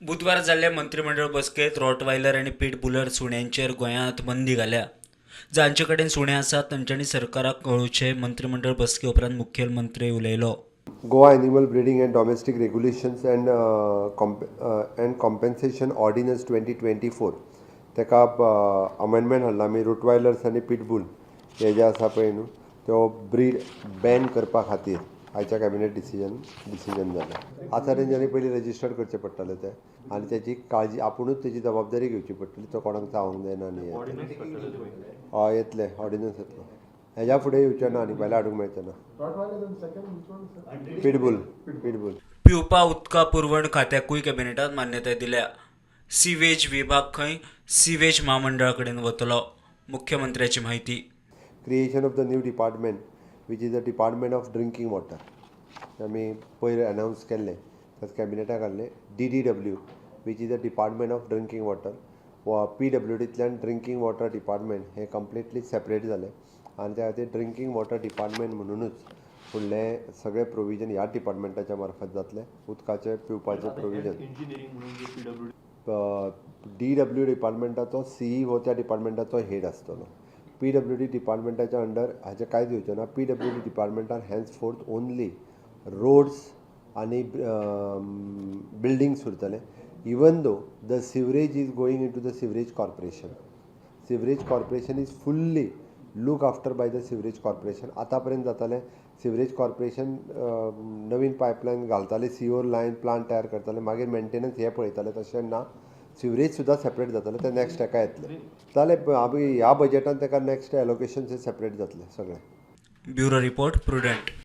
बुधवारा जाल्ले मंत्रीमंडळ बसकेत रॉटवायलर आनी पिटबुलर सुण्यांचेर गोंयांत बंदी घाल्या. जांचे कडेन सुणे आसात तांच्यांनी सरकाराक कळोवचें, मंत्रीमंडळ बसके उपरांत मुखेलमंत्री उलयलो. Goa Animal Breeding and Domestic Regulations and Compensation Ordinance 2024, ताका अमेंडमेंट हाडला आमी. रोटवायलर्स आनी पिटबूल हे जे आसा पळय न्हू, त्यो ब्रीड बॅन करपा खातीर आयच्या कॅबिनेट डिसिजन जालें. आतां तेंच्यांनी पयलीं रजिस्टर्ड करचें पडटलें तें आनी तेजी काळजी आपुणूच, तेजी जबाबदारी घेवची पडटली. तो कोणाक चावंक जायना. आनी हय, येतलें, ऑर्डिनन्स येतलो. हेज्या फुडें येवचें ना आनी भायलें हाडूंक मेळचें ना. Pitbull, pitbull. पिवपा उदका पुरवण खात्याकूय कॅबिनेटान मान्यताय दिल्या. सिवेज विभाग खंय सिवेज म्हामंडळा कडेन वतलो, मुख्यमंत्र्याची म्हायती. Creation of the new department, which is the Department of Drinking Water. आमी पयर अनावन्स केल्लें, त्याच कॅबिनेटाक घाल्लें. DDW, which is the Department of Drinking Water, वा पीडब्ल्यूडींतल्यान ड्रिंकींग वॉटर डिपार्टमेंट हें कंप्लिटली सेपरेट जालें आनी त्या खातीर ड्रिंकींग वॉटर डिपार्टमेंट म्हणुनूच फुडलें सगळें प्रोविजन ह्या डिपार्टमेंटाच्या मार्फत जातलें, उदकाचें पिवपाचें प्रोविजन. डीडब्ल्यू डिपार्टमेंटाचो सीईओ त्या डिपार्टमेंटाचो हेड आसतलो. पीडब्ल्यूडी डिपार्टमेंटाच्या अंडर हाचें कांयच येवचें ना. पीडब्ल्यूडी डिपार्टमेंटान हेन्स फोर्थ ओनली रोड्स आनी बिल्डींग्स उरतले, even though the sewerage is going into the sewerage corporation. Sewerage corporation is fully look after by the sewerage corporation. आतां पर्यंत जातालें, सिवरेज कॉर्पोरेशन नवीन पायपलायन घालताले, सिवर लायन प्लांट तयार करताले, मागीर मेंटेनन्स हे पळयताले. तशें ना, सिवरेज सुद्दां सेपरेट जातलें. तें नॅक्स्ट हेका येतलें जालें. आमी ह्या बजटान ताका नॅक्स्ट एलोकेशन सेपरेट जातलें सगळें. Bureau report, prudent.